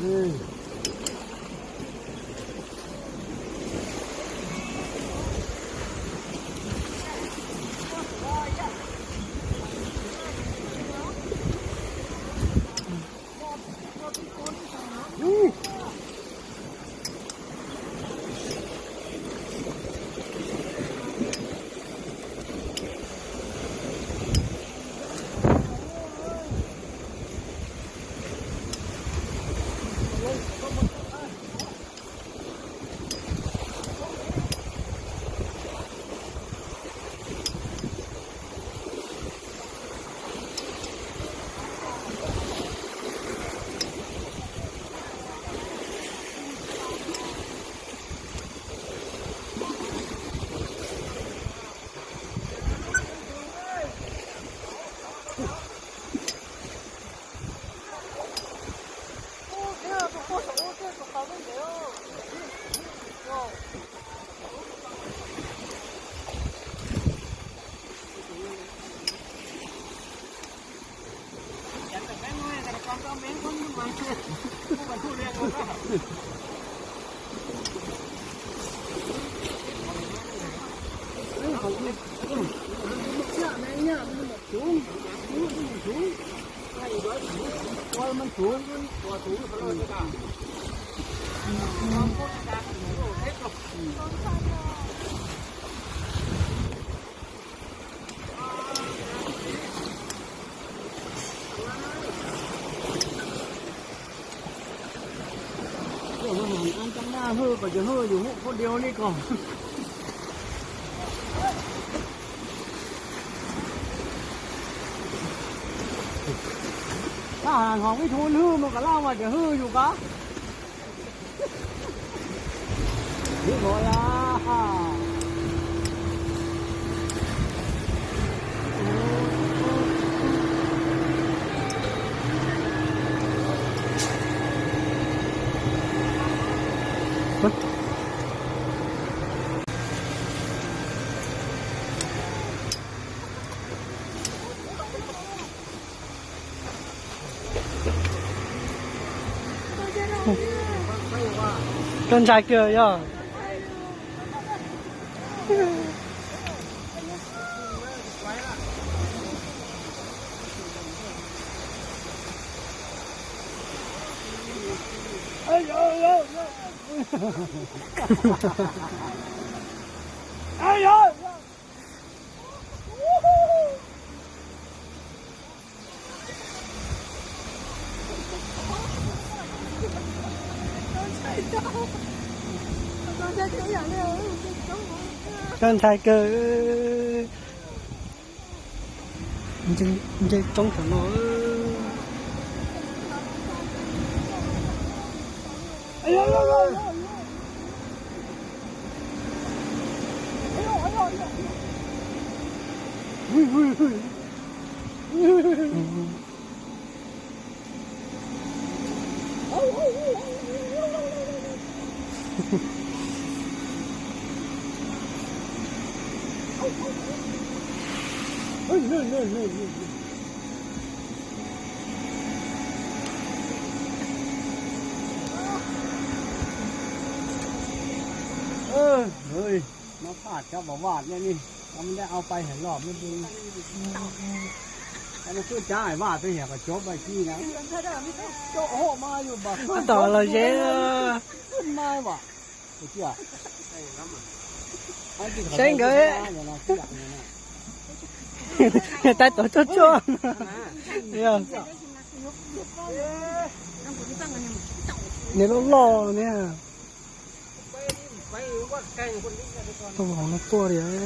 Hwj kom cov hwj yus hwj khuab diau li ko. Tab hov ib tug hwj mus kom laj mas cov hwj yus ko. Koj ntshai kawg yog. Koj ntshai kawg. Nce roob saum no. Nó phạt cho bảo vạt nha đi. Nó mới đã ao pay hẻ lọp mới đi. Nó cứ trái vạt tôi hẻ cả chốt bài chi nè. Cho hộ mà dù bà Tỏ los dễ. Mai bà. Được chưa? Seb nkawd. Tais tuav tsuag tsuag. Nws loj loj ne. Tau hauv no tuaj li.